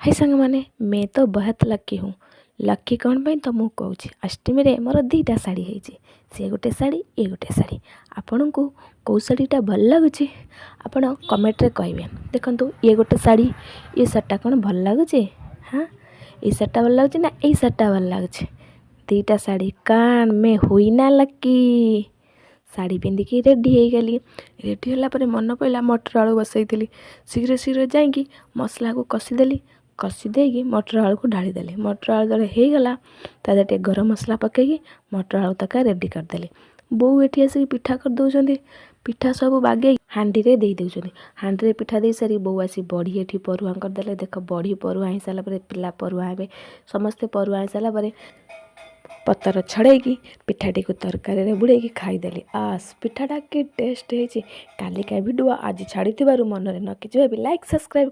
High ସାଙ୍ଗମାନେ, मैं तो बहुत ଲକି हूँ। ଲକି କ'ଣ ପାଇଁ ତ ମୁଁ କହୁଛି। ଅଷ୍ଟମୀରେ ମୋର ଦୁଇଟା ଶାଢ଼ୀ ହେଇଛି। ସିଏ ଗୋଟେ ଶାଢ଼ୀ, ଇଏ ଗୋଟେ ଶାଢ଼ୀ। ଆପଣଙ୍କୁ କେଉଁ ଶାଢ଼ୀଟା ଭଲ ଲାଗୁଛି, ଆପଣ କମେଣ୍ଟରେ କହିବେ। ଦେଖନ୍ତୁ, ଇଏ ଗୋଟେ ଶାଢ଼ୀ। ଇଏ ଶାଢ଼ୀଟା କ'ଣ ଭଲ ଲାଗୁଛି? ହଁ, ଏଇ ଶାଢ଼ୀଟା ଭଲ ଲାଗୁଛି ନା ଏଇ ଶାଢ଼ୀଟା ଭଲ ଲାଗୁଛି? ଦୁଇଟା ଶାଢ଼ୀ। କାଣ मैं हुई ना ଲକି? ଶାଢ଼ୀ ପିନ୍ଧିକି ରେଡ଼ି ହେଇଗଲି। ରେଡ଼ି ହେଲା ପରେ ମନେ ପଡ଼ିଲା ମଟର ଆଳୁ ବସେଇଥିଲି। ଶୀଘ୍ର ଶୀଘ୍ର ଯାଇକି ମସଲାକୁ କଷିଦେଲି। କଷି ଦେଇକି ମଟର ଆଳୁକୁ ଢାଳିଦେଲି। ମଟର ଆଳୁ ଯେତେବେଳେ ହେଇଗଲା, ତା ଦେହରେ ଟିକେ ଗରମ ମସଲା ପକାଇକି ମଟର ଆଳୁ ତରକାରୀ ରେଡ଼ି କରିଦେଲି। ବୋଉ ଏଠି ଆସିକି ପିଠା କରିଦେଉଛନ୍ତି। ପିଠା ସବୁ ବାଗେଇ ହାଣ୍ଡିରେ ଦେଇ ଦେଉଛନ୍ତି। ହାଣ୍ଡିରେ ପିଠା ଦେଇସାରି ବୋଉ ଆସି ବଢ଼ି ଏଠି ପରୁହାଁ କରିଦେଲେ। ଦେଖ, ବଢ଼ି ପରୁହାଁ ହେଇସାରିଲା ପରେ ପିଲା ପରୁହାଁ ହେବେ। ସମସ୍ତେ ପରୁହାଁ ହେଇସାରିଲା ପରେ ପତର ଛଡ଼େଇକି ପିଠାଟିକୁ ତରକାରୀରେ ବୁଡ଼େଇକି ଖାଇଦେଲି। ଆସ୍, ପିଠାଟା କି ଟେଷ୍ଟ ହେଇଛି! କାଲିକା ଭିଡ଼ିଓ ଆଜି ଛାଡ଼ିଥିବାରୁ ମନରେ ନ କିଛି ଭାବି ଲାଇକ୍, ସବସ୍କ୍ରାଇବ୍।